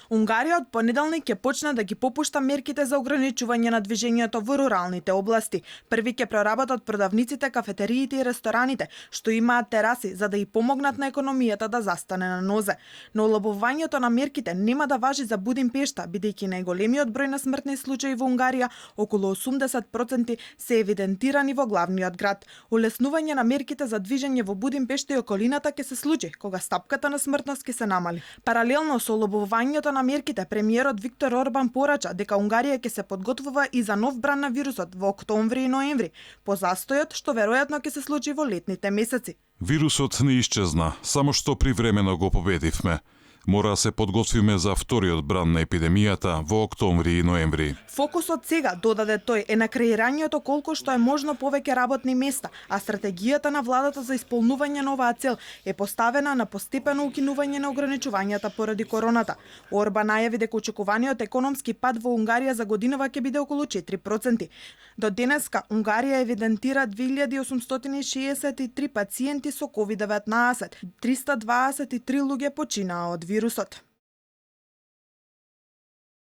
Унгарија од понеделник ќе почне да ги попушта мерките за ограничување на движењето во руралните области. Први ќе проработат продавниците, кафетериите и рестораните, што имаат тераси, за да и помогнат на економијата да застане на нозе. Но олабувањето на мерките нема да важи за Будимпешта, бидејќи најголемиот број на смртни случаи во Унгарија, околу 80%, се евидентирани во главниот град. Улеснување на мерките за движење во Будимпешта и околината ќе се случи кога стапката на смртност ќе се намали. Паралелно со олабувањето на мерките, премиерот Виктор Орбан порача дека Унгарија ќе се подготвува и за нов бран на вирусот во октомври и ноември, по застојот што веројатно ќе се случи во летните месеци. Вирусот не исчезна, само што привремено го победивме. Мора да се подготвиме за вториот бран на епидемијата во октомври и ноември. Фокусот сега, додаде тој, е на креирањето колку што е можно повеќе работни места, а стратегијата на владата за исполнување на оваа цел е поставена на постепено укинување на ограничувањата поради короната. Орбан најави дека очекуваниот економски пад во Унгарија за годинава ќе биде околу 4%. До денеска Унгарија евидентира 2863 пациенти со COVID-19, 323 луѓе починаа од вирусот.